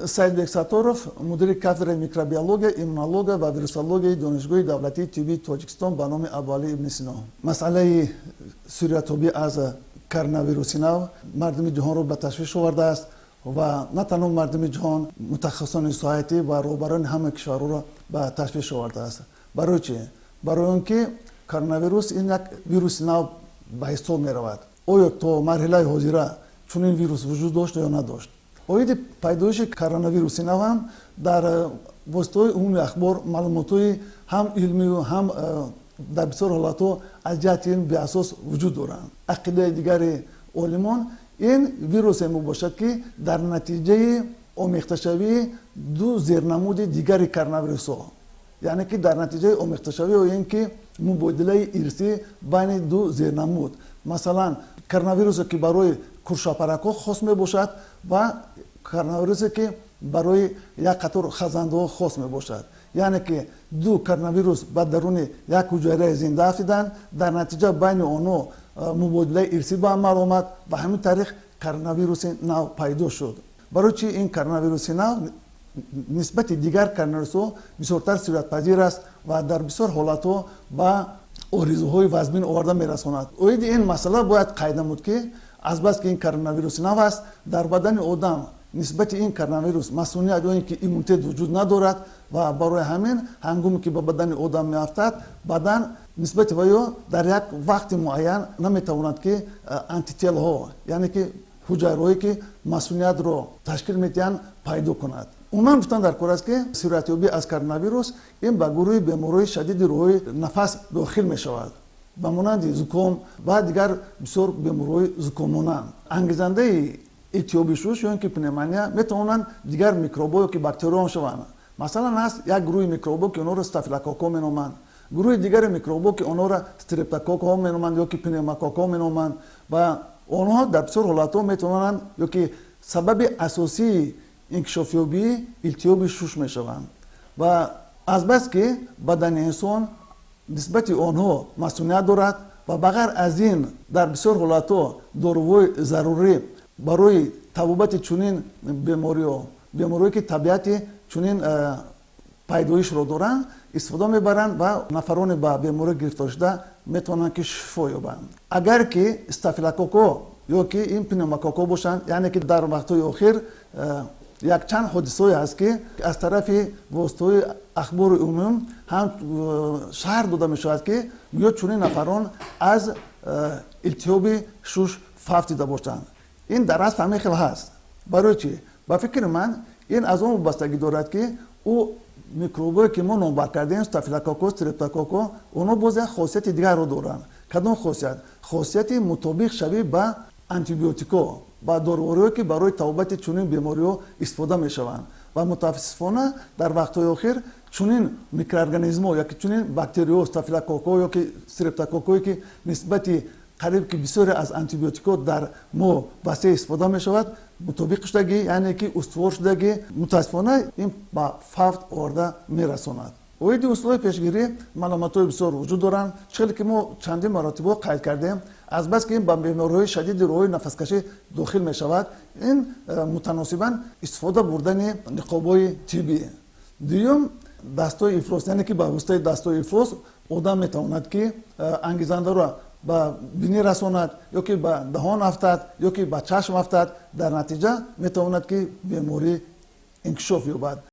Саидбек Сатторов, мудири кафедраи микробиология, иммунология ва вирусологияи Донишгоҳи давлатии тиббии Тоҷикистон ба номи Абуалӣ ибни Сино. Масъалаи сироятёбӣ аз коронавируси нав мардуми ҷаҳонро ба ташвиш овардааст ва на танҳо мардуми ҷаҳон, мутахассисони соҳаи тиб ва роҳбарони ҳама кишварҳоро ба ташвиш овардааст. Барои чӣ? Барои он ки коронавирус ин як вируси нав ба ҳисоб меравад. Оё то марҳилаи ҳозира чунин вирус вуҷуд дошт ё надошт? Оиди пайдоиши коронавируси нав ҳам дар воситаҳои умумии ахбор маълумотҳои ҳам илмию ҳам дар бисёр ҳолатҳо аз ҷиҳати илм беасос вуҷуд доранд. Ақидаи дигари олимон, ин вирусе мебошад, ки дар натиҷаи омехташавии ду зернамуди дигари коронавирусҳо, яъне ки дар натиҷаи омехташавӣ ё ин ки мубодилаи ирсӣ байни ду зернамуд, масалан, коронавирусе, ки барои куршапаракҳо хос мебошад, ва коронавирусе, ки барои як қатор хазандаҳо хос мебошад, яъне ки ду коронавирус ба даруни як ҳуҷайраи зинда афтиданд, дар натиҷа байни онҳо мубодилаи ирсӣ ба амал омад ва ҳамин тариқ коронавируси нав пайдо шуд. Барои чи ин коронавируси нав нисбати дигар коронавирусҳо бисёртар сироятпазир аст ва дар бисёр ҳолатҳо ба оризуҳои вазмин оварда мерасонад? Оиди ин масъала бояд қайд намуд, ки азбаски ин коронавируси нав аст, дар бадани одам нисбати ин коронавирус масуният ё ин ки иммунитет вуҷуд надорад ва барои ҳамин ҳангоме ки ба бадани одам меафтад, бадан нисбати ваё дар як вақти муайян наметавонад, ки антителаҳо, яъне ки ҳуҷайраҳое, ки масуниятро ташкил медиҳанд, пайдо кунад. Умуман гуфтан дар кор аст, ки сироятёбӣ аз коронавирус ин ба гурӯҳи бемориҳои шадиди роҳи нафас дохил мешавад, ба монанди зуком ва дигар бисёр бемориҳои зукоммонанд. Ангезандаи илтиҳоби шуш ё ин ки пневмония метавонанд дигар микробҳо ё ки бактерияҳо шаванд. Масалан, ҳаст як гурӯҳи микробҳо, ки онҳоро стафилококҳо меноманд, гурӯҳи дигари микробҳо, ки онҳоро стрептококҳо меноманд ё ки пневмококҳо меноманд, ва онҳо дар бисёр ҳолатҳо метавонанд ё ки сабаби асосии инкишофёбии илтиҳоби шуш мешаванд. Ва азбаски бадани инсон нисбати онҳо масуният дорад ва ба ғайр аз ин дар бисёр ҳолатҳо доруҳои зарурӣ барои табобати чунин бемориҳо, бемориҳое, ки табиати чунин пайдоишро доранд, истифода мебаранд ва нафароне, ба беморӣ гирифтор шуда, метавонанд, ки шифо ёбанд. Агар ки стафилококҳо ё ки ин пневмококҳо бошанд, яъне ки дар вақтҳои охир якчанд ҳодисаҳое ҳаст, ки аз тарафи воситаҳои ахбори умум ҳам шарҳ дода мешавад, ки гӯё чунин нафарон аз илтиҳоби шуш фавтида бошанд. Ин дар асл ҳамин хел ҳаст. Барои чӣ? Ба фикри ман, ин аз он вобастагӣ дорад, ки ӯ микробое, ки мо номбар кардем, стафилококко, стрептококко, онҳо боз як хосияти дигарро доранд. Кадом хосият? Хосияти мутобиқ шавӣ ба антибиотикҳо, ба дорувориҳое, ки барои табобати чунин бемориҳо истифода мешаванд. Ва мутаассифона дар вақтҳои охир чунин микроорганизмҳо ёки чунин бактериҳо, стафилококҳо ёки стрептококҳое, ки нисбати қариб ки бисёре аз антибиотикҳо дар мо васеъ истифода мешавад, мутобиқ шудагӣ, яъне ки устувор шудагӣ, мутаассифона ин ба фавт оварда мерасонад. Оиди усулҳои пешгирӣ маълумотҳои бисёр вуҷуд доранд. Чӣ хеле ки мо чандин маротибо қайд кардем, азбаски ин ба бемориҳои шадиди роҳҳои нафаскашӣ дохил мешавад, ин мутаносибан истифода бурдани ниқобҳои тиббӣ. Дуюм, дастҳои ифлос, яъне ки ба воситаи дастҳои ифлос одам метавонад, ки ангезандаро ба бинӣ расонад ё ки ба даҳон афтад, ё ки ба чашм афтад, дар натиҷа метавонад, ки беморӣ инкишоф ёбад.